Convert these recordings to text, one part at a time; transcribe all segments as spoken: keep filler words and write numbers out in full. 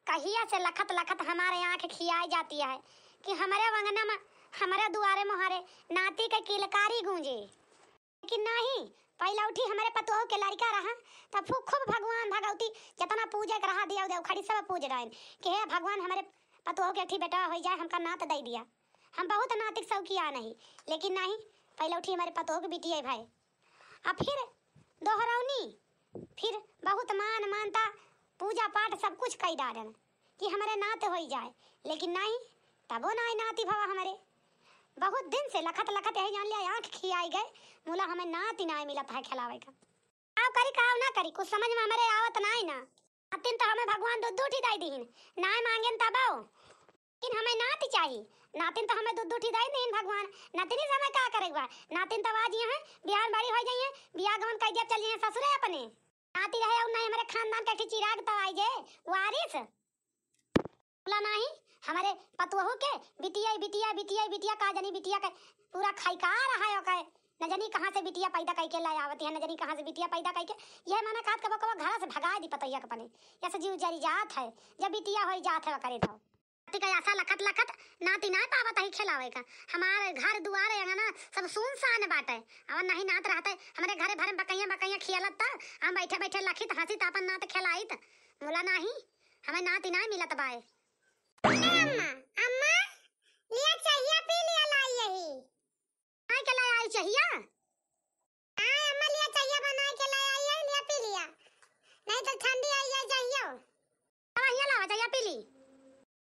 कहिया से लखत लखत हमारे आँख खियाई जाती है कि हमरे अंगना में, हमरे दुआरे मोहरे नाती के किलकारी गूंजे। लेकिन नहीं, पहिलौठी हमरे पतोहू के लड़का रहा, तब फू-, खूब भगवान भगवती जतना पूजे के रहा दिया उदिया उखाड़ी सब पूज डाइन कि हे भगवान, हमरे पतोहू के एक ठी बेटा होइ जाए, हमका नात दइ दिया। हम बहुत नातिक शौकिया नहीं, लेकिन नहीं, पहिलौठी हमरे पतोहू के बिटिया भाई। आ फिर दोहरौनी, फिर बहुत मान मानता, पूजा पाठ सब कुछ कई डारन कि हमरे नात होई जाए, लेकिन नहीं, तबो नाई नाती भवा हमरे। बहुत दिन से लखत लखत यही जान लिया, आँख खियाई गए, मुला हमें नाती नाई मिलत है खिलावे का। काव करी, काव ना करी, कुछ समझ में हमरे आवत नाई ना। नातिन तो हमें भगवान दू दू ठी दई दीहिन, नाई मांगेन तबो। लेकिन हमें नाती चाही, नातिन तो हमें दू दू ठी दई दीहिन भगवान, नातिनी से हमें का करे बा? नातिन तो आज यहाँ बिहान बड़ी हो जाइए, बियाह गवन कई दिया, चल जाइए ससुरे अपने। नाती रहे और नहीं हमरे खानदान के ठी चिराग तो आई जे वारिस। बोला नाही, हमरे पतोहू के बिटिया, बिटिया, बिटिया, बिटिया, का जनी बिटिया के पूरा खाई का रहा है ओके। न जनी कहाँ से बिटिया पैदा कई के ले आवत है, न जनी कहाँ से बिटिया पैदा कई के। यह मना कहत कबो कबो घर से भगाए दी पतोहिया के अपने। यस जीव जरी जात है, जब बिटिया होई जात है ओकरे तो। नाती का आशा लखत लखत नाती ना पावत है खिलावे का। हमार घर दुआर अंगना सब सुनसान बाटे। और नहीं नात रहते, हमरे घरे भरे में बकैया बकैया खियालत त हम बैठे बैठे लखित हंसित अपन नात खिलाइत। बोला नाही, हमें नाती ना मिलत बाए। ए अम्मा, अम्मा, लिया चाहिया पी लिया लाई यही। बनाए के ले आई चाहिया? हाँ, अम्मा लिया चाहिया बनाए के ले आई है, लिया पी लिया। नहीं तो ठंडी आई जाए चाहिए। अब यहाँ लावा चाहिया पी ली।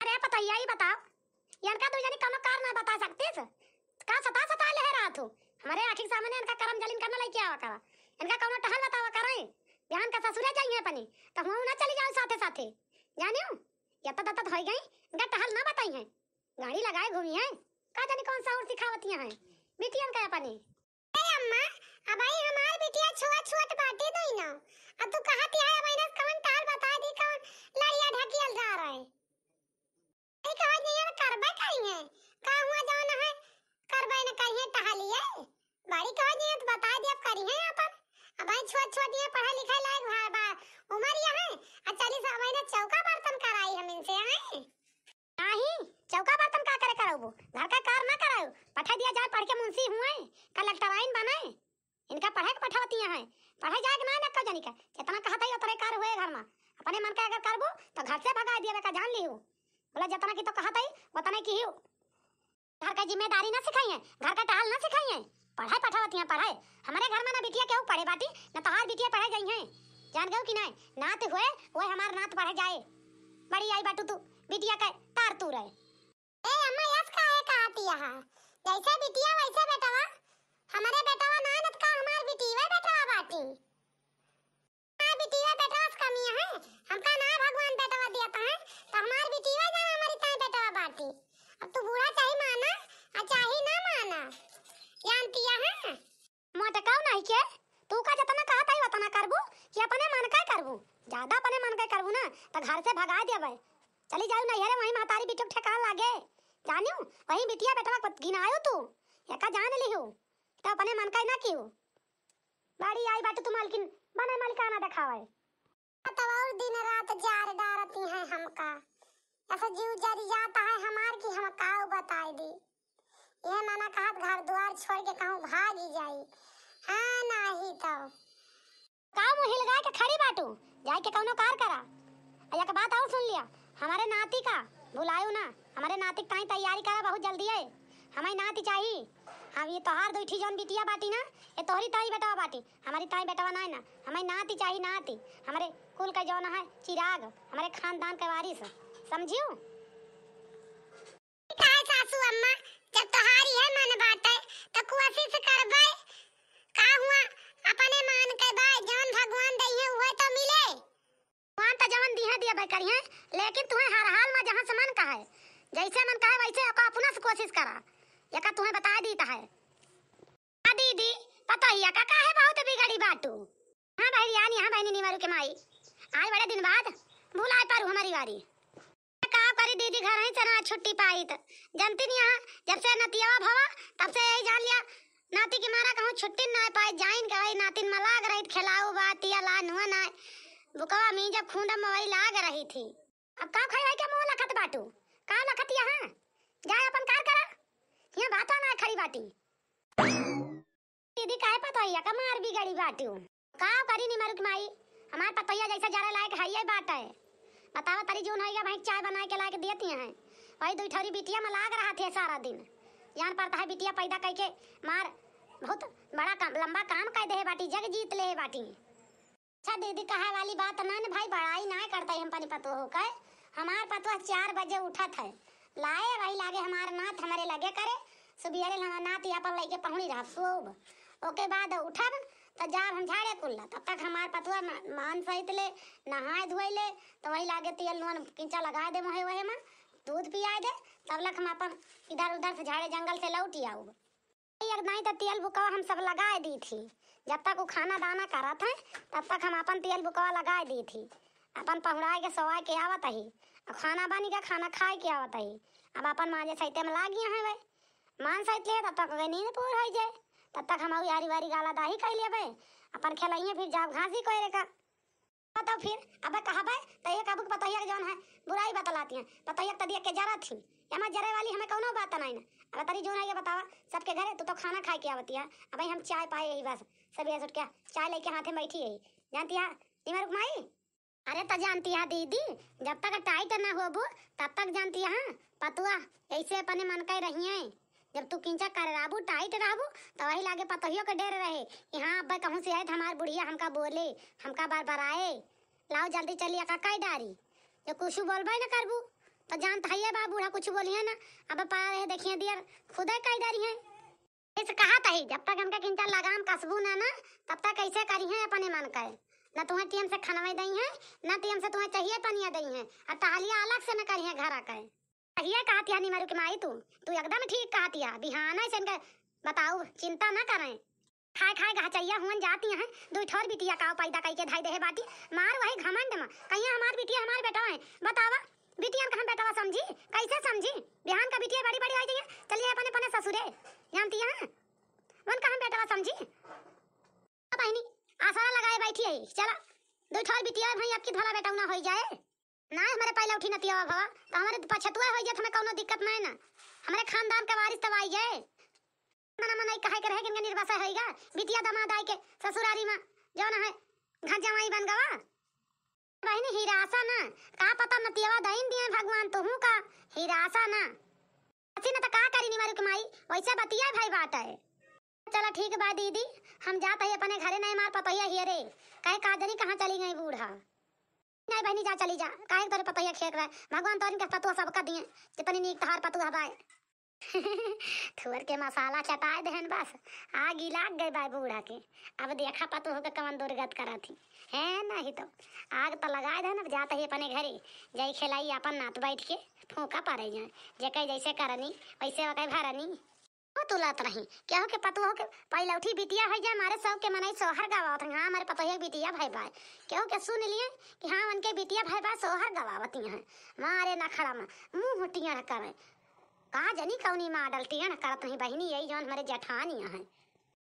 अरे पतोहिया, ई बताओ, इनका दू जनी कौनो कार ना बता सकतीस? का सता सता ले रहा तू? हमरे आँखी के सामने इनका करम जलिन करना लइके आवा करा। इनका कौनो टहल बतावा करे। बिहान का ससुरे जाइए अपने, तो हुआ ना चली जाओ साथे साथे। जानियो, यत्ता तत्ता होई गई, इनका टहल ना बताई है। गाड़ी लगाए घूमी है, का जानी कौन सा और सिखावतियां हैं बिटियन का अपने। ए अम्मा, अबही हमार बिटिया छुआ छुअत बाटी दोई ना। अब तू कहत है, अब इन्हें कौन टाल बता दी, कौन लड़िया ढकियल जा रहे। ए कहा जी, यार करबे करिए, का हुआ जौन है, करबे न करिए टहलिए। बड़ी कहा जी, तो बता दिया, अब करिए अपन। अबही छुआ छुअत ये पढ़े लिखे लायक भा-, बा, उमर ये है, आ चली सब अब इन्हें चौका बर्तन कराई हम इनसे, आए। नाही, चौका बर्तन का करे कराउबो? घर का कार ना कराउ, पठा दिया जाए पढ़ के मुंशी हुए, कलेक्टराइन बने। इनका पढ़े के पठावतियां हैं, पढ़े जाए के ना, ना कौ जनी का, जितना कहत है उतरे कार हुए घर में। अपने मन का अगर करबो तो घर से भगा दिया का जान लिहू। बोला जितना की तो कहत है उतने की ही। घर का जिम्मेदारी ना सिखाई है, घर का टहल ना सिखाई है। पढ़े पठावतियां पढ़े। हमारे घर में ना बिटिया केहू पढ़े बाटी, ना तोहार बिटिया पढ़े जाई है। जान गयो कि नहीं? नात हुए, वो हमार नात पढ़े जाए। बड़ी आई बाटू तू, बिटिया का तार तू रहे। ए अम्मा, यस काहे कहती है? जैसे बिटिया वैसे बेटवा। हमरे बेटवा ना नत का हमार बिटिया बेटवा बाटी। हमार बिटिया बेटवा से कमी है? हमका ना भगवान बेटवा दिया था, तो हमार बिटिया जाना हमारी ताई बेटवा बाटी। अब तू बूढ़ा चाहे माना, आ चाहे ना माना, जानती है? मोटकाऊ नहीं के, तू का जतना कहत आई उतना करबू कि अपने मन का करबू? ज्यादा अपने मन का करबू ना तो घर से भगा देबे। चली जाऊ नैहरे, वहीं महतारी बिटिया के ठेकान लागे। जानियो, वहीं बिटिया बेटवा को गिनायो तू, एका जान लिहू, तो अपने मन का ना किहू। बड़ी आई बाटू तू मालकिन, बने मालिकाना देखावे। तब और दिन रात जार डारती हैं हमका। ऐसा जीव जरी जाता है हमार कि हम काऊ बताई दी। ये मना कहत घर द्वार छोड़ के कहूँ भागी जाई। हाँ, नाही तो। का मुँह हिलगाए के खड़ी बाटू? जाए के कौनो कार करा। आ एक बात और सुन लिया, हमारे नाती का भुलायू ना, हमारे नाती के ताई तैयारी करा बहुत जल्दी है। हमारी नाती चाही। हम ये तोहार दो ठी जौन बिटिया बाटी ना, ये तोहरी ताई बेटवा बाटी, हमारी ताई बेटवा नाय ना, हमारी नाती चाही नाती, हमारे कुल का जौन है चिराग, हमारे खानदान के वारिस, समझियो? काहे सासू अम्मा, जब तोहारी है मन बाटे, तो कोशिश करबे। का हुआ, अपने मान के बा, जौन भगवान दइहे, उहे तो मिले। भगवान तो जवन दिहे दिया भाई करिहे, लेकिन तुहे हर हाल में जहाँ से मन कहे, जैसे मन कहे वैसे ओका अपना से कोशिश करा। एका तुहे बता दीत है। आ दीदी, पतोहिया का काहे बहुत बिगड़ी बाटू? हाँ बहरी, आनी हाँ बहनी निमरू के माई, आज बड़े दिन बाद भुलाए पारू हमारी वारी। का करी दीदी, घर ही से ना छुट्टी पाइत। जनती नहीं यहाँ, जब से नतियावा भवा, तब से यही जान लिया, नाती के मारा कहूँ छुट्टी ना पाई, जाइन के वही नातिन में लाग रही, खिलाऊ बातिया लान हुआ ना, बुकवा में जब खूंदा में वही लाग रही थी। अब का खड़ी होई के मुँह लखत बाटू? का लखत यहाँ? जाए अपन कार करा। यहाँ बात ना खड़ी बाटी। दीदी काहे पतोहिया का मार बिगड़ी बाटू? का करी निमरुक माई, हमार पतोहिया जैसे जरे लायक है ये बात है। बतावा तरी जून होइगा भाई चाय बनाए के लायक देती हैं। वही दुई ठौरी बिटिया में लाग रहा थे सारा दिन। जान पड़ता है बिटिया पैदा करके मार बहुत बड़ा काम, लंबा काम कर दे बाटी, जग जीत ले बाटी। अच्छा दीदी, कहे वाली बात ना न भाई, बड़ाई ना करता ही हम अपनी पतोह के। हमार पतोह चार बजे उठत है, लाए वही लागे हमार नात हमरे लगे करे। सुबियरे हमार नात या पर लइके पहुड़ी रहा सोब। ओके बाद उठब त जाब हम झाड़े कुल्ला, तब तक हमार पतोह न-, मान सहित ले, नहाए धोए ले, त वही लागे तेल नून किंचा लगाए दे मोहे वहे में, दूध पियाए दे, तब लक हम अपन इधर उधर से झाड़े जंगल से लौटी आउब। एक दाई त तेल बुकवा हम सब लगाए दी थी। जब तक उ खाना दाना करत हैं, तब तक हम अपन तेल बुकवा लगाए दी थी। अपन पहुड़ाए के सोवाए के आवत ही, अब खाना बनी का खाना खाए के आवत ही। अब अपन मांजे सैते में लागिया हैं वे। मान सैत ले तब तक ओके नींद पूर होई जाए, तब तक हम यारी वारी गाला दाही कर लेबे, अपन खेलइए फिर जाब घासी कोयरे का। तो फिर अबे कहबे तो ये कहबू कि पतोहिया के जौन है बुराई बतलाती हैं, पतोहिया के तदिया के जरा थी, एमा जरे वाली हमें कौनो बात नहीं ना। अब तरी जौन है ये बतावा, सबके घरे तू तो खाना खाए के आवती है, अब हम चाय पाए यही बस, सब ये उठ के चाय लेके हाथे में बैठी है, जानती है निमरुक माई। अरे तो जानती है दीदी, जब तक टाइट ना होबू तब तक जानती है पतुआ ऐसे अपने मन का रही है। जब तू किंचा करराबू, टाइट रहबू, तो वही लागे पतोहियो के डर रहे कि हाँ, अब्बे कहूँ से आए तो हमार बुढ़िया हमका बोले, हमका बरबराए। लाओ जल्दी चलिए का कई डारी, जो कुछ बोलबे न करबू, तो जानत हइये बा बूढ़ा कुछ बोलिए ना। अब पड़ा रहे देखिए दियर खुदे कई डारी है। इस कहा तही, जब तक इनका किंचा लगाम कसबू ना ना, तब तक ऐसे करी है अपने मन का। न तुम्हें टीम से खनवे दई है, न टीम से तुम्हें चाहिए पनिया दई है, और टहलिया अलग से न करी है घर का। सहिए कहत या निमरुक माई तू, तू एकदम ठीक कहत या। बिहाने से इनके बताऊ, चिंता न करें। खाए खाए गहचैया हुअन जाती हैं, दुई ठोर बिटिया काव पैदा कई के धाई देहे बाटी, मार वही घमंड में, कहिया हमार बिटिया हमार बेटा है, बतावा, बिटियन का हम बेटवा समझी, कैसे समझी? बिहान का बिटिया बड़ी बड़ी होई जइया, चलिए अपने अपने ससुरे, जानती हैं, उनका हम बेटवा समझी। बहिनी, आसरा लगाए बैठी है, चला, दुई ठोर बिटिया भाई आपकी भला बेटा ना होई जाए। ना हमरे पहले उठी नतिया भवा, तो हमरे पछतुआ होई जात, हमें कौनो दिक्कत नहीं ना। हमरे खानदान का वारिस तब आई जाए। मना मनई कहे के रहे कि इनका निर्वासा होइगा, बिटिया दामाद आई के ससुरारी में जौन है घर जमाई बन गवा। बहिनी हिरासा ना, का पता नतियावा दइन दिए भगवान तुहू का, हिरासा ना। अच्छी न त का करी निमरुक माई, वैसे बतिया भाई बाटे। चला ठीक बा दीदी, हम जात हई अपने घरे, नहीं मार पतोहिया हियरे, कहे का जनी कहाँ चली गई बूढ़ा। नहीं बहिनी, जा, चली जा, काहे तोरे पतोहिया खेत रहे, भगवान तोहन के पतोह सबका दिए, जितनी नीक तहार पतोह बाय। थुअर के मसाला चटाए देहन बस, आगी लाग गई बाय बूढ़ा के। अब देखा पतोह के कवन दुर्गत करत ही, है नहीं तो आग तो लगाए देहन। अब जात ही अपने घरे, जाई खेलाई अपन नात बैठ के, फूंका पारे जाए, जेके जैसे करनी वैसे वके भरनी। वो तुलत रही, केहू के पतोह के पहलौठी बिटिया होइ जाए, मारे सब के मनई सोहर गवावत हैं, हाँ, हमारे पतोहिया के बिटिया भई बाय। केहू के सुन लिए कि हाँ, उनके बिटिया भई बाय, सोहर गवावती हैं। मारे नखड़ा में मुंह टेढ़ करे। का जनी कौनी मॉडल टेढ़ करत रही बहिनी, यही जौन हमारे जेठानी हैं।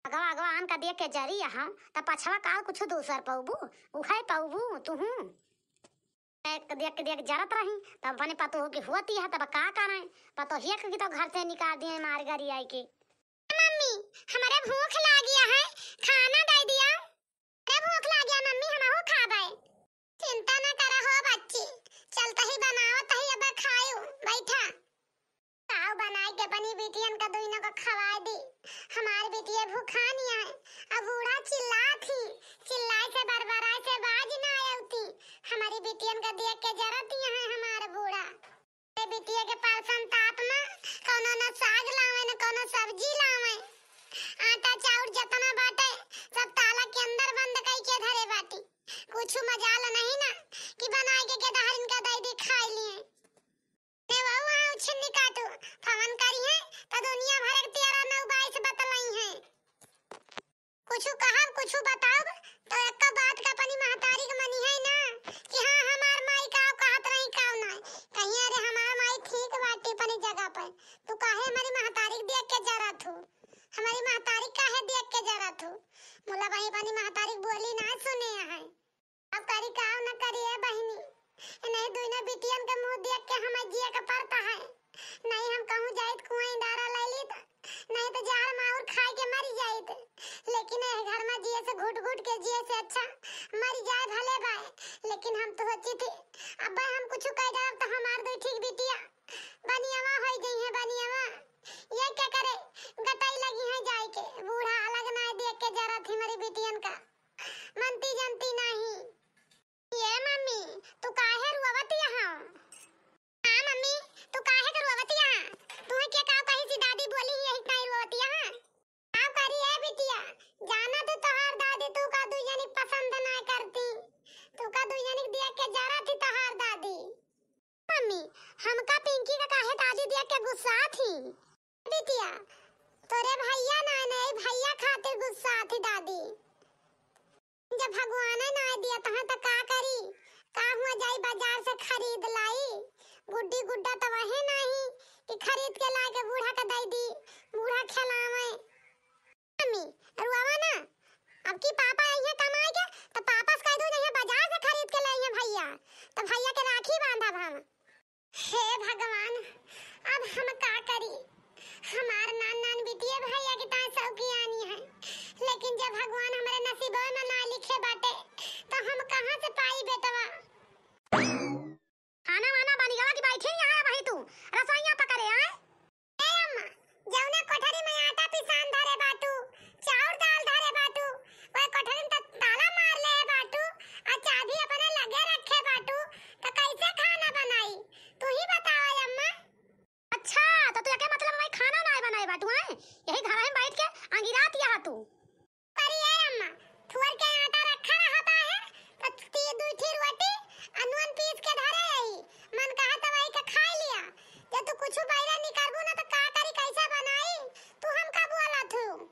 अगवा, अगवा आन का देख के जरी यहाँ, त पछवा का कुछ दूसर पौबू, उहे पौबू तुहू। देख, देख, देख जरत रही, तब अपने पतोह की होती है, तब का करें? पतोहिया के तो घर से निकाल दिए मार गरी आई के। मम्मी, हमारे भूख लागिया है, खाना दे दिया। अरे भूख लागिया मम्मी, हमहू खाबे। चिंता न करा हो बच्ची, चलत ही बनावत ही, अब खायू, बैठा। काव बनाए के अपनी बिटियन का दुइनो का खवाए दी। हमार बिटिया भूखानी है, अब बूढ़ा चिल्लात ही, चिल्लाए से बरबराए से बाज ना आवती। हमारी बिटियन का देख के जरत ही है हमार बूढ़ा। ए बिटिया के परसन ताप में कौनो न साग लावे, न कौनो सब्जी लावे। आटा चाउर जतना बाटे, सब ताला के अंदर बंद कई के धरे बाटी। कुछ मजाल नहीं ना कि बनाए के गेदहरिन का दई दी खाई लिए। ने वहू वहाँ उछिन्नी काटू, पवन करी है, त दुनिया भर के तेरह नौ बाईस बतलाई है। कुछु कहब, कुछु बताब, तो एक बात का अपनी महतारी के मनी है ना कि हाँ, हमार माई का कहत रही, का ना। कहीं, "अरे, हमार माई ठीक बाटी अपनी जगह पे, तू काहे हमारी महतारी के देख के जरत हो? हमारी महतारी काहे देख के जरत हो?" मुला भाई अपनी महतारी के बोली ना सुने है। अब करी का न करी ए बहिनी, ए नहीं दुइना बिटिया कुछ कह जाब तो हमार दुइ ठीक बिटिया बनियावा होइ जइहैं, बनियावा। ये क्या करे, गटई लगिहैं जाइके, बूढ़ा अलग नाहीं देख के जरत ही हमरी बिटियन का। मनती जनती नाहीं। ए मम्मी, तू काहे रुअवतिया हौ? हाँ मम्मी, तू काहे के रुअवतिया हौ? तुहैं के का कहिस दादी बोली ही यही ताईं रुअवतिया हौ? का करी ए बिटिया, जानत ही तोहार दादी तू का दुइ जनी पसंद नाहीं करती, तू का दुइ जनी देख के जरत ही तोहार दादी। मम्मी, हमका पिंकी का काहे दादी देख के गुस्सात ही? बिटिया, तोरे भइया नाहीं, नाहीं, भइया खातिर गुस्सात ही दादी। जब भगवाने नाहीं दियत हैं त का करी? का हुआँ जाई बाजार से खरीद लाई? गुड्डी गुड्डा त वहे नाहीं कि खरीद के लाइके बूढ़ा का दइ दी, बूढ़ा खेलावैं। मम्मी, रुआवा ना, अब की पापा अइहैं कमाइके, त पापा से कहि दू, जइहैं बाजार से खरीद के लइहैं भइया, त भइया के राखी बाँधब हम। हे भगवान, अब हम का करी? हमार नान नान बिटिये भइया के ताईं सौकियानी है, लेकिन जब भगवान हमरे नसीबो में ना लिखे बाटे, त हम कहाँ से पाई बेटवा? खाना वाना बनि गवा कि बैठी यहाँ अबहीं तू रसोइया पकड़े आए? ए अम्मा, जौने कोठरी में आटा पिसान धरे बाटू, चाउर दाल धरे बाटू, वह कोठरी में त ताला मार ले बाटू, आ चाभी अपने लगे रखे बाटू, त कैसे खाना बनाई? तू ही बतावा अम्मा। अच्छा, त तू एके मतलब भाई खाना नाहीं बनाए बाटू, हैं? यही घर में बैठ के अंगिरात यहाँ तू। अरे ए अम्मा, थुअर के आटा रखा रहत आहे, त ती-, दुइ ठी रोटी आ नून पीस के धरे आई। मन कहा त वही के खाइ लिया। जब तू कुछु बइरे निकरबू ना त का करी, कैसे बनाई? तू हमका बोलत हू।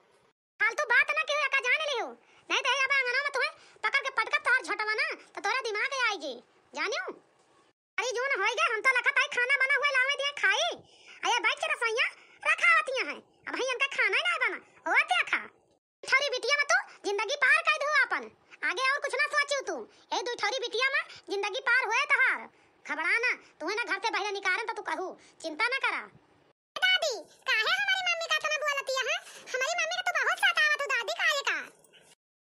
फालतू बात ना केहू एका जान लिहू। नाहीं त अब अंगना में तुहैं पकड़ के पटकब तोहार झोटवा ना, त तोहरे दिमाग आइगी। जानियो? अरे जौन होइ गए, हम तो लखत आई खाना बना हुआ लावे दिया खाई। अये बैठ के रसोइया रखावतिया हैं। अबहीं इनका खाना ही नाहीं बना। होत देखा। थोरी बिटिया में तू जिंदगी पार कर दू आपन। आगे और कुछ ना सोचू तू। ए दुइ थोरी बिटिया में जिंदगी पार होए तहार। घबरा ना, तू है ना घर से बहरे निकारे त तू कहू। चिंता ना करा। दादी, काहे हमारी मम्मी का इतना बोलतिया है? हमारी मम्मी का तू बहुत सतावत हो दादी, काहे का?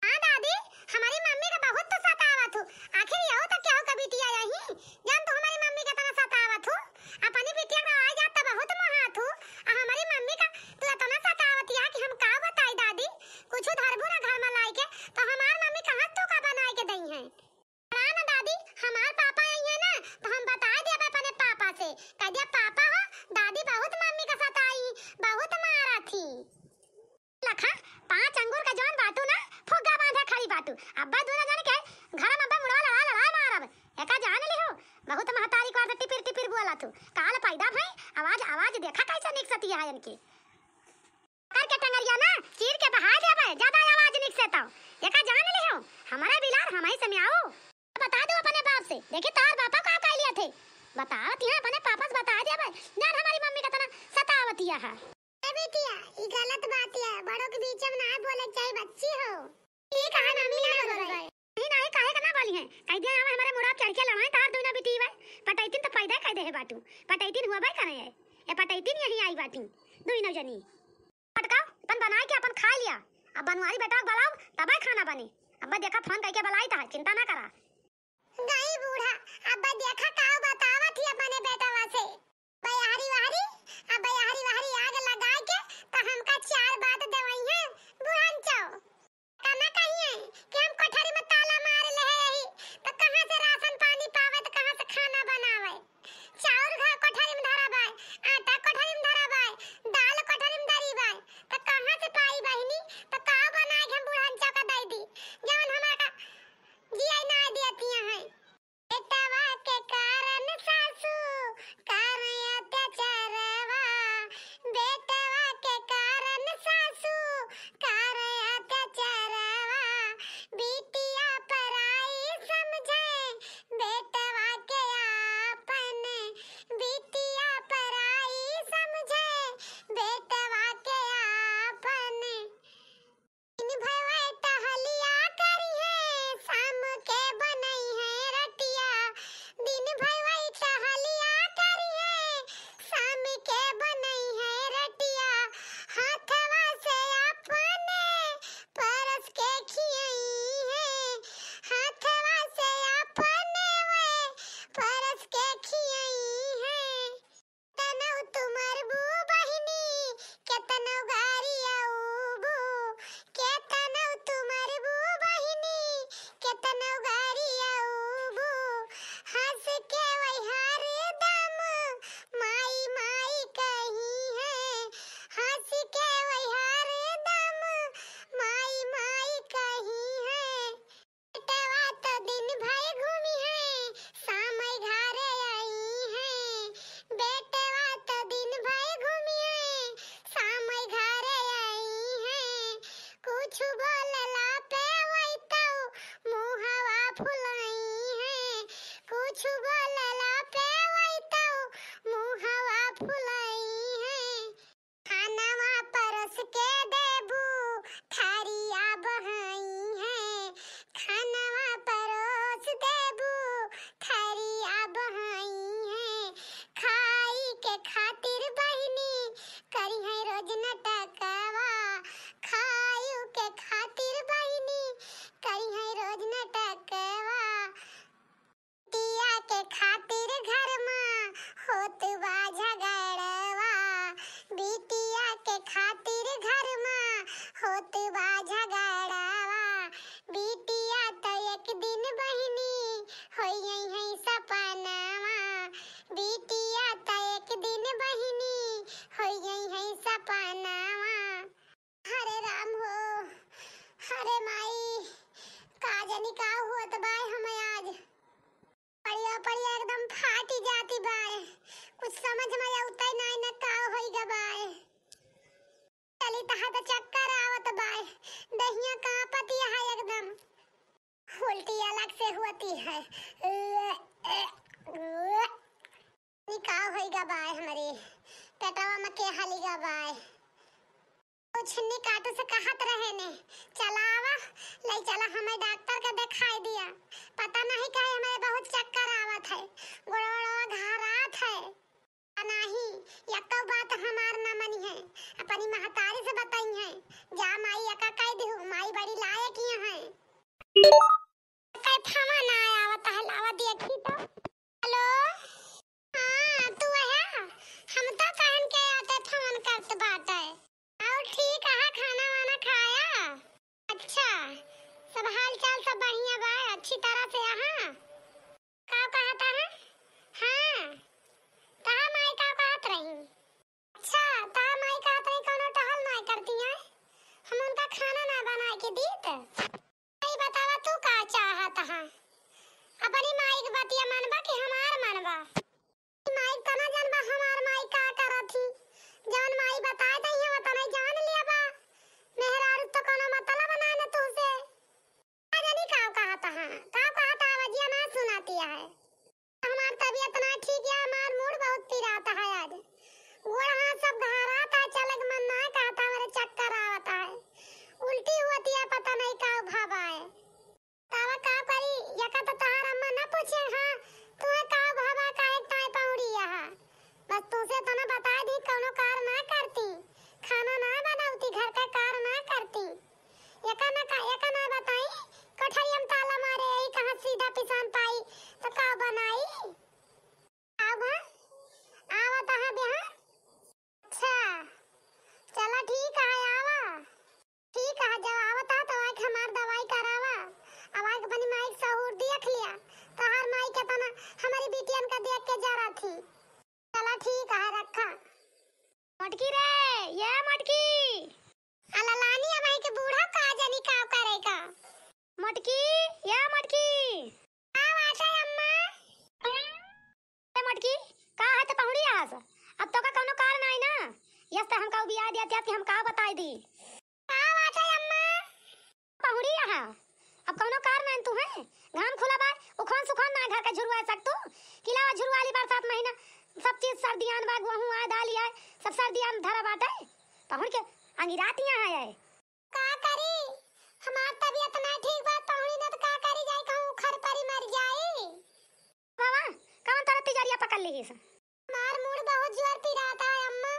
हाँ दादी, हमारी मम्मी का बहुत तू सतावत हो। आखिर यहू तो केहू का बिटिया यही, जौन तू हमारी मम्मी का इतना सतावत हो। अपनी बिटिया का आ जात तो बहुत मोहात हो, आ हमारी मम्मी का तू इतना सतावतिया कि हम का बताई दादी। कुछ धरबू ना घर में लाइके, तो हमार मम्मी कहाँ तू का बनाए के दइहैं? ना, ना दादी, हमार पापा अइहैं ना, तो हम बताइ देब अपने पापा से। कह दिया, "पापा हो, दादी बहुत मम्मी का सताई, बहुत मारा थी।" लखा, पाँच अंगूर का जौन बाटू ना, फुग्गा बाँधे खड़ी बाटू। अब्बे दूनो जन के घर में अब्बे मुड़वा लड़ाई, लड़ाई मारब। एका जान लिहो, बहुत महतारी को से टिपिर, टिपिर बोला तू। काल पैदा भई, आवाज, आवाज देखा कैसे निकसती है इनकी। पकड़ के टंगरिया ना चीर के बहा देबे, ज्यादा आवाज निकसे तो। एका जान लिहो, हमारे बिलार हमही से म्याऊ। बता दो अपने बाप से, देखी तार बापा का कह लिया थे। बतावत यहाँ अपने पापा से बता देबे, जान हमारी मम्मी का तना सतावतिया है। ए बिटिया, ई गलत बात है, बड़ों के बीच में ना बोले के चाही बच्ची हो। ठीक है, मम्मी ना बोलबे। नहीं, नहीं, काहे का ना बोली है? कह दिया, यहाँ हमारे मुड़ा चढ़ के लड़ाई, तार दुइना बिटी बे। पटैतिन तो पैदा कह दे है बाटू। पटैतिन हुआ बे करे है। ए पटैतिन यहीं आई बाटी। दुइनो जनी। पटकाओ, अपन बनाए के अपन खा लिया। अब बनवारी बेटा के बुलाओ, तबे खाना बने। अब देखा फोन करके बुलाई ता, चिंता ना करा। गई बूढ़ा, अब देखा का बतावत ही अपने बेटवा से। बयाहरी वहरी, अब बयाहरी वहरी आग लगाए के, त हमका चार बात देवई है, बुढ़न चौ। का ना कहिए कि हम कोठरी में ताला मार ले है यही, त कहाँ से राशन पानी पावे, त कहाँ से खाना बनावे? चाउर घर कोठरी में धरा बाय, आटा कोठरी में धरा बाय, दाल कोठरी में धरी बाय, त कहाँ से पाई बहिनी? त का बनाए के हम बुढ़न चौ का दे दी, जवन हमारा का जिया ना दियतिया है। बेटवा के कारण कुछ समझ में अउतै नाहीं न का होइगा बाय। चली तहा त चक्कर आवत बाय, देहिया कांपत है एकदम। उल्टी अलग से होती है। ई का होइगा बाय हमरे पेटवा में, के हलिगा बाय। कुछ नहीं काटू से कहत रहे ने, "चला आवा, ले चला हमें डॉक्टर के देखाई दिया। पता नहीं काहे हमें बहुत चक्कर आवत है, गोड़ वोड़वा घहरात है।" आ नाही, यक्को बात हमार न मनी है, अपनी महतारी से बताई है। जा माई यका कह दिहु, माई बड़ी लायक ही है। कई फोन ना आवत है, लावा देखी तो। हेलो, हाँ, तू है? हम तो कहन के आते फोन करत बाटे। और ठीक है, खाना वाना खाया? अच्छा, सब हाल चाल सब बढ़िया बा, अच्छी तरह से? हाँ, का कहत है? हाँ, तहा माई का कहत रही? अच्छा, तहा माई कहत रही कौनो टहल नाई करती है, हम उनका खाना ना बनाए के दीत। ई बतावा तू का चाहत हा? अपनी माई के बतिया मनबा कि हमार मनबा? माई तना जानबा हमार माई का करत ही, जवन माई बताए दई है वतने जान लिया बा। मेहरारू तो कोनो मतलब ना न तुहसे। का जानी का कहत हा, का कहत हा, आवाजिया ना सुनाती है। हमार तबीयत ना ठीक है, हमार मूड बहुत पिरात है आज। गोड़ हाथ सब घहरात है, चले के मन ना कहत है, हमरे चक्कर आवत है, उल्टी होती है, पता नहीं का भवा है। तावा का करी, यका तो तहार अम्मा ना पूछे, हाँ, तुहे का भवा, काहे ताए पहुड़ी यहाँ। बस तुसे तना बता दी, कौनो कार ना करती, खाना ना बनावती, घर का कार ना करती। एका ना का, एका ना बताई, कोठरिया में ताला मारे, यही कहाँ सीधा पिसान पाई, तो का बनाई? आवा, आवा तहाँ बिहान। अच्छा, चला ठीक है, आवा। ठीक है, जब आवत है तो आके हमार दवाई करावा। अब आके अपनी माई के सहूर देख लिया, तोहार माई के तना हमारी बिटियन का देख के जरा थी। चला ठीक है, रखा। मोटकी रे, ये मोटकी। अला लानी, अब के बूढ़ा का जानी का करे का। मोटकी, ये मोटकी। का बात है अम्मा? ए मोटकी, का है त पहुड़ी यहाँ से? अब तो का कौनो कार नाई ना। यस त हमका उबिया दिया, दिया कि हम का बताई दी। का बात है अम्मा? पहुड़ी यहाँ। अब कौनो कार नाई तू है। घाम खुला बा, उखोन सुखोन ना घर का झुरवा सक तू। किलावा झुरवा ली बरसात महीना, सब चीज सर्दियान बा, गेहूं आए, दाल आए, सब सर्दियान धरा बाटे। पहुड़ के अंगिरात यहाँ है। का करी? हमार तबीयत नाई ठीक बा, पहुड़ी न त का करी, जाई कहूँ उखर परी मर जाई। बाबा, कवन तरह तिजरिया पकड़ लिहिस? हमार मूड़ बहुत जोर पिरात है अम्मा।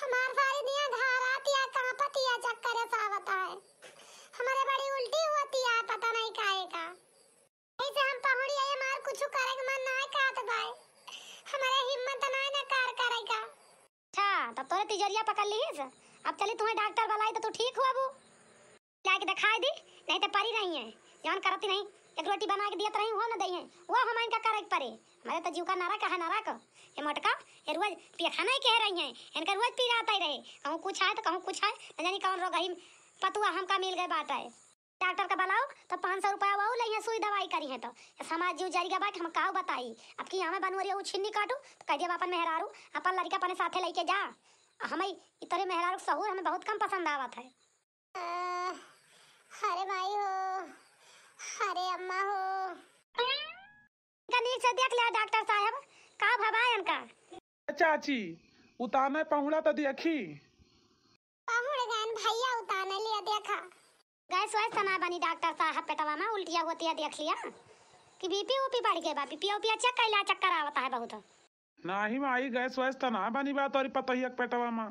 हमार सारी दिया घहरात या कांपत या चक्कर सा आवत है। हमरे बड़ी उल्टी होती है, पता नहीं काहे का। ऐसे हम पहुड़ी आई, हमार कुछ करे के मन नाई कहत बाय। हमरे हिम्मत नाई ना कार करे का। अच्छा, तब तोरे तिजोरिया पकड़ लिहिस। अब चली तुम्हें डॉक्टर बुलाई तो तू ठीक हुआ बू। लाके दिखाई दी, नहीं तो परी रही है। जौन करती नहीं, एक रोटी बना के दियत रही, वो न दई है, वो हम इनका करे के परे। हमारे तो जीव का नरक है, नरक। ये मोटका, ये रोज पेखा नहीं कह रही है, इनका रोज पिरात ही रहे। कहूँ कुछ है तो कहूँ कुछ है, न जानी कौन रोग ही पतुआ हमका मिल गए बाटे। डॉक्टर का बुलाओ तो पाँच सौ रुपया वो लइहे, सुई दवाई करी है तो। ये समाज जीव जरिया बा कि हम काऊ बताई। अब की हमें बनवरिया उ छिन्नी काटू तो कह दिया अपन मेहरारू, अपन लड़का अपने साथे लेके जा। हमें इतरे मेहरारू के सहूर हमें बहुत कम पसंद आवत है। अरे माई हो, अरे अम्मा हो। इनका नीक से देख लिया डॉक्टर साहब, का भवा इनका? ए चाची, उताने पहुड़ा तो देखी। पहुड़ गए भैया, उताने लिया देखा। गैस वैस तो ना बनी डॉक्टर साहब, पेटवा में उल्टिया होती है, देख लिया कि बीपी ऊपी बढ़ गए बा, बीपी ऊपी चेक कैला, चक्कर आवता है बहुत। नाही माई, गैस वैस तो ना बनी बा तोरी पतोहिया के पेटवा में।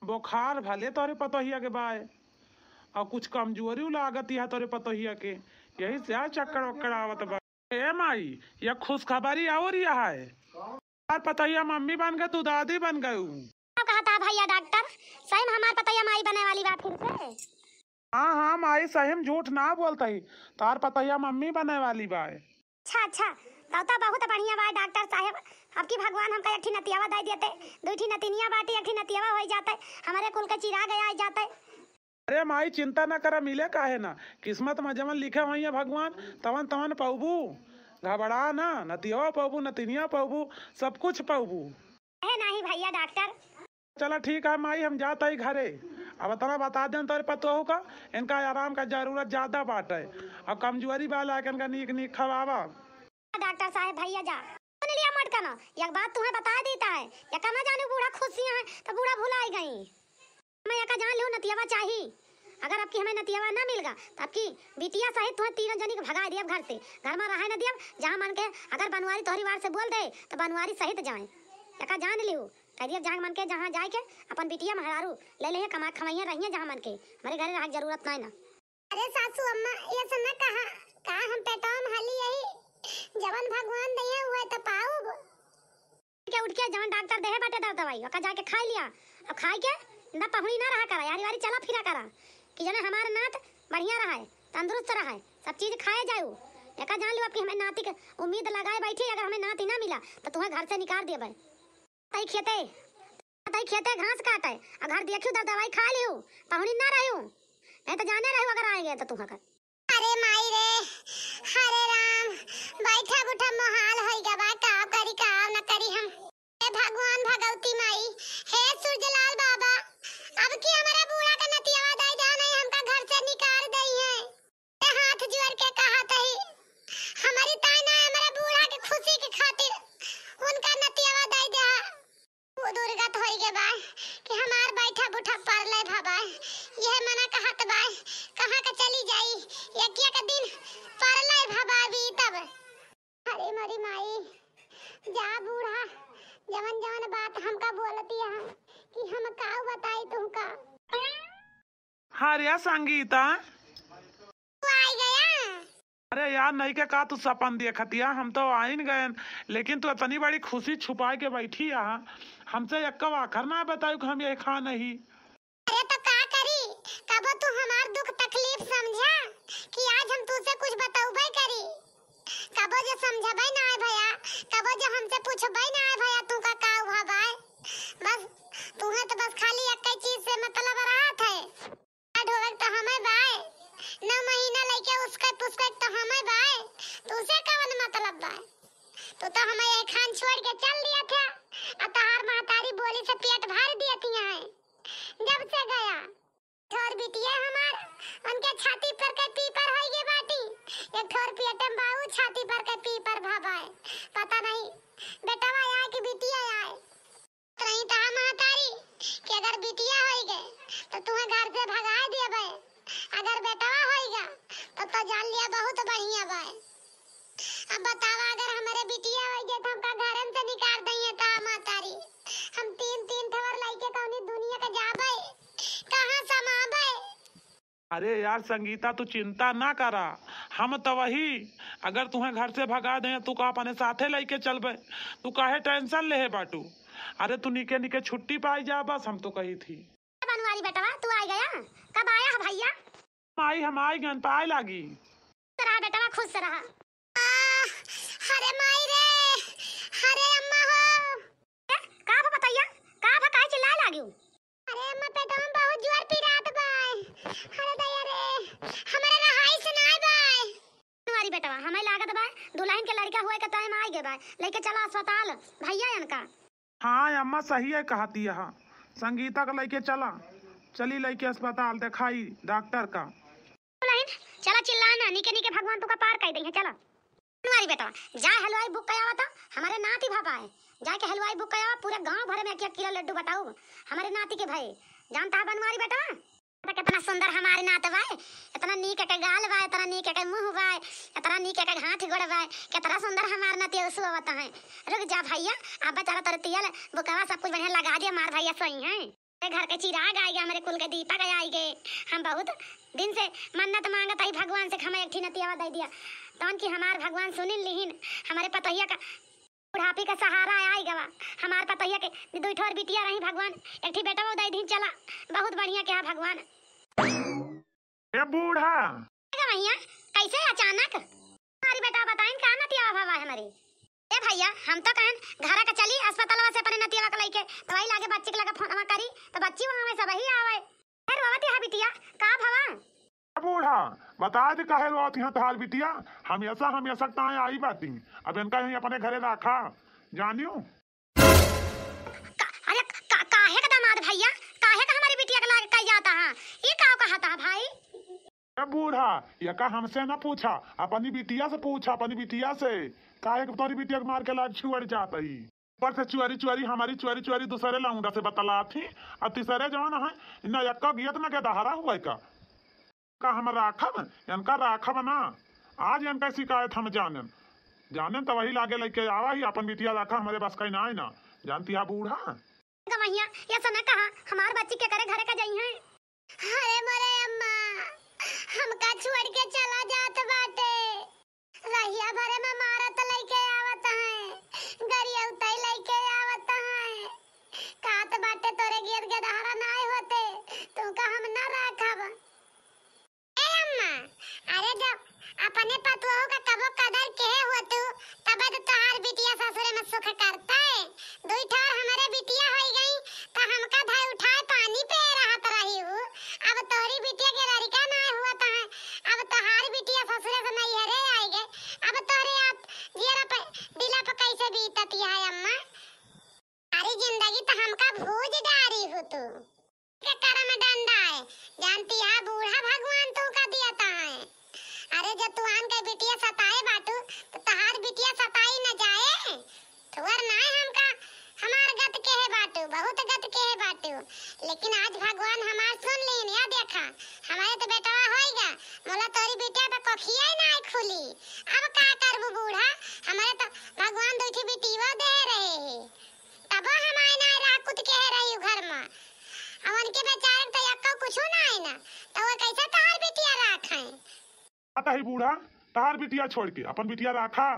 बुखार भले तोरे पतोहिया के बाय, और कुछ कमजोरी लागत है तोरे पतोहिया के, यही से आ चक्कर वक्कर आवत बा। ए माई, यह खुशखबरी और यह है, तार पतोहिया मम्मी बन गए, तू दादी बन गए। का कहता है भैया डॉक्टर, सही में हमार पतोहिया माई बने वाली बा फिर से? हाँ हाँ माई, सही में झूठ ना बोलत ही, तार पतोहिया मम्मी बने वाली बा। अच्छा, अच्छा, तब तो बहुत बढ़िया बा डॉक्टर साहब। अब की भगवान हमका एक ठी नतियावा दे देते, दो ठी नतिनिया बाटी, एक ठी नतियावा हो जाते, हमारे कुल के चिराग आ जाते। अरे माई, चिंता न करा, मिले काहे ना, किस्मत में जवन लिखे हुई है भगवान, तवन तवन पौबू। घबरा ना, नतियवा पउबू, नतिनिया पउबू, सब कुछ पउबू। अहे नाही भइया डॉक्टर। चला ठीक है माई, हम जात हई घरे। अब इतना बता देन तोरे पतोहू का, इनका आराम का जरूरत ज्यादा बाटे। अब कमजोरी बा, लाके इनका नीक नीक खवावा। डॉक्टर साहेब भइया जा। सुन लिया मोटकनो, एक बात तुहें बता देता है, या कमा जाने बूढ़ा खुशियाँ हैं तो बूढ़ा भुलाई गई। मैं एका जान लिहू नतियवा चाही। अगर अबकी हमें नतियवा ना मिल गा, तो अबकी बिटिया सहित तुहें तीनों जनी के भगाई दियब घर से। घर में रहे ना दियब, जहाँ मन के अगर बनवारी तोहरी वार से बोल दे, तो बनवारी सहित जाए। एका जान लिहू, कह दियब जहाँ मन के, जहाँ जाए के, अपन बिटिया महरारू ले लेहे, कमा खवइहे रहिए जहाँ मन के। हमरे घरे रहे के जरूरत नहीं ना। अरे सासू अम्मा, ये सब न कहा, का हम पेटवा में हली यही, जवन भगवान दइहे उहे त पाउब। के उठ के जवन डॉक्टर देहे बाटे दवा दवाई, ओका जाके खाई लिया। अब खाई के ना पहुड़ी ना रहा करा, यारी वारी चला फिरा करा, कि जने हमार नात बढ़िया रहे, तंदुरुस्त रहे, सब चीज खाए जाऊ। एका जान लियो, अब कि हमें नाती के उम्मीद लगाए बैठी, अगर हमें नाती ना मिला, तो तुहें घर से निकाल देबे। तई खेते, तई खेते घास काटे, आ घर देखियो दब दवाई खा लियो, पहुनी ना रहियो, नहीं तो जाने रहियो अगर आए गए तो तुहाँ कर। अरे माई रे, हरे राम, बैठा बुठा मोहाल होई गवा, का करी का न करी हम। हे भगवान भगवती माई, हे सूरजलाल बाबा, अब की हमारा बूढ़ा का नतियावा दाई जा नहीं हमका घर से निकाल दई है। ए हाथ जोड़ के कहत हई, हमरी ताई ना हमरा बूढ़ा के खुशी के खातिर उनका नतियावा दई दे। उ दुर्गत होई गे बा कि हमार बैठा बुठा परले भवा, यह मना कहत बा, कहाँ के चली जाई, यकिया के दिन परले भवा बीतब। अरे मोरी माई, जा बूढ़ा, जवन जवन बात हमका बोलती है कि हम काऊ बताई तुमका। हाँ रे संगीता। तू आई गया? अरे यार, नहीं के का तू सपन देखतिया, हम तो आइन गए, लेकिन तू इतनी बड़ी खुशी छुपाए के बैठी आ, हमसे एक आखर ना बतायू कि हम ये खा नहीं। अरे तो का करी, कबो तू हमार दुख तकलीफ समझा कि आज हम तुझसे कुछ बतौबे करी। कबो जो समझबे ना आए भैया, कबो जो हमसे पूछबे ना आए भैया, तू का का हुआ बाय? बस तुहे तो बस खाली एक ही चीज से मतलब रहत है। ढोवे तो हमें बाय, नौ महीना लइके उसके पुसके तो हमें बाय, तुझसे कवन मतलब बाय? तू तो हमें एक खान छोड़ के चल दिया था, आ तहार महतारी बोली से पेट भर दिया थी यहाँ। जब से गया, ठोर बिटिया हमार, उनके छाती पर के पीपर होई गे बाटी, एक ठोर पेट में बाऊ छाती पर के पीपर भवाए। पता नहीं बेटवा आए कि बिटिया आए। रही तहा महतारी कि अगर बिटिया होई गे तो तुहे घर से भगाए दिया बे, अगर बेटवा होई गा तो, तो जान लिया बहुत बढ़िया बे। अब बतावा, अगर हमारे बिटिया होई गे तो हमका घरन से निकाल दइहे तहा महतारी। हम तीन तीन ठवर लइके कौनी दुनिया के जाबे, कहाँ समाबे? अरे यार संगीता, तू चिंता ना करा, हम तो वही, अगर तुहे घर से भगा दे, तू का अपने साथे लइके चलबे, तू काहे टेंशन लेहे बाटू? अरे तू निके निके छुट्टी पाई जा, बस हम तो कही थी। बनवारी बेटवा, तू आ गया? कब आया है भैया? माई, हम आई गन, पाए लागी। खुश रहा बेटवा, खुश रहा। आ, अरे माई रे, अरे अम्मा हो। ए, का भा बतैया? का भा काहे चिल्लाए लागियो? अरे अम्मा, पेटवा में बहुत जोर पिरात बा। अरे दया रे, हमरा रहाई से नाय बा। तुम्हारी बेटवा, हमें लागत बा, दुल्हन के लड़का हुए के टाइम आ गए बा, लेके चला अस्पताल, भैया इनका। हाँ अम्मा, सही है कहती है, संगीता का लेके चला, चली लेके अस्पताल दिखाई डॉक्टर का। दुल्हन, चला चिल्ला ना, नीके नीके भगवान तुका पार कर देंगे, चला। बनवारी बेटवा, जा हलवाई बुक करावा तो, हमारे नाती भा पाए। जाके हलवाई बुक करावा, पूरे गांव भर में एक एक किलो लड्डू बटाऊ, हमारे नाती के भये। जानता है बनवारी बेटवा, तो कितना सुंदर हमारे नात बा, इतना नीक के गाल बा, इतना नीक के मुंह बा, इतना नीक के हाथ गोड़ बा, कितना सुंदर हमारे नाती उसु आवत है। रुक जा भैया, अब चला तोरे तियल बुकवा सब कुछ बढ़िया लगा दिया, हमार भैया सोई हैं। घर के चिराग आइगे, हमरे कुल के दीपक आइगे। हम बहुत दिन से मन्नत मांगत आई भगवान से, हमें एक ठी नतियावा दे दिया। तौन कि हमार भगवान सुनिन लिहिन, हमारे पतोहिया का बुढ़ापी का सहारा आई गवा। हमार पतोहिया के दुई ठोर बिटिया रही, भगवान एक ठी बेटवा दे दिन। चला, बहुत बढ़िया क्या भगवान। ए बूढ़ा। ए भैया, कैसे अचानक? अरे बेटा, बताइन का नतिया भवा हमारे? ए भैया, हम तो कहन घरा के चली अस्पतालवा से अपने नतिया के लेके दवाई लागे, बच्ची के लगे फोनवा करी तो बच्ची वहाँ में सब ही आवे। फिर रोवत है बिटिया, का भवा? ए बूढ़ा, बता दे काहे रोवत हियाँ तोहार बिटिया, हमेशा, हमेशा ताए आई बाटी। अब इनका यहीं अपने घरे राखा, जानियो। का, अरे का, काहे का दामाद भैया, काहे का हमारी बिटिया के लागे कई जाता है? ये का कहता है भाई? ए बूढ़ा, ये का हमसे ना पूछा, अपनी बिटिया से पूछा, अपनी बिटिया से। काहे का तोरी बिटिया के मार के लाग छुअर जात ही? ऊपर से चुअरी चुअरी, हमारी चुअरी चुअरी दूसरे लौंडा से बतलात ही, और तीसरे जवन है, न यक्का गियत न के दहारा हुआ का। का हम राखब? इनका राखब ना। आज इनका शिकायत हम जानन। जानन त वही लागे लइके आवा ही, अपन बिटिया राखा, हमरे बस का ना है ना। जानती है बूढ़ा? गवैया, ऐसा न कहा, हमार बच्ची के करे घरे का जाई है। अरे मोरे अम्मा, हमका छोड़ के चला जात बाटे। रहिया भरे में मारत लइके आवत हैं, गरियौतई लइके आवत हैं। कहत बाटे तोरे गियत गदहरा नाय होते, तुमका हम ना राखब। ए अम्मा, अरे जब अपने पतोहू का कबो कदर केहे होतू, तबे तो तोहार बिटिया ससुरे में सुख करते। दुई ठो हमरे बिटिया होई गई, त हमका धई उठाए पानी पे रहत रही हूँ। अब तोहरी बिटिया के लड़का ना हुआ त है, अब तोहार बिटिया ससुरे से नैहरे आई गए, अब तोहरे आप जियरा पे, दिला पे कैसे बीतती है अम्मा? सारी जिंदगी त हमका भूज डारी हो तू। के करम डंडा है, जानती है बूढ़ा भगवान तू का दिया ता है। अरे जब तू आन के बिटिया सताए बाटू, तो तहार बिटिया सताई न जाए। थुअर नाय हमका, हमार गत केहे बाटू, बहुत गत केहे बाटू, लेकिन आज भगवान हमार सुन लीन। या देखा, हमारे तो बेटवा होइगा, मोला तोरी बिटिया पे कोखिया ही नाय खुली। अब का करबू बूढ़ा, हमारे तो भगवान दुई ठे बिटिया दे रहे हैं। तबो हम आए ना राख कुत के रही घर में। अब उनके बेचारे तो यक्को कुछो ना आए ना, तो वो कैसे तहार बिटिया राख है? आता ही बूढ़ा, तहार बिटिया छोड़ के अपन बिटिया राखा।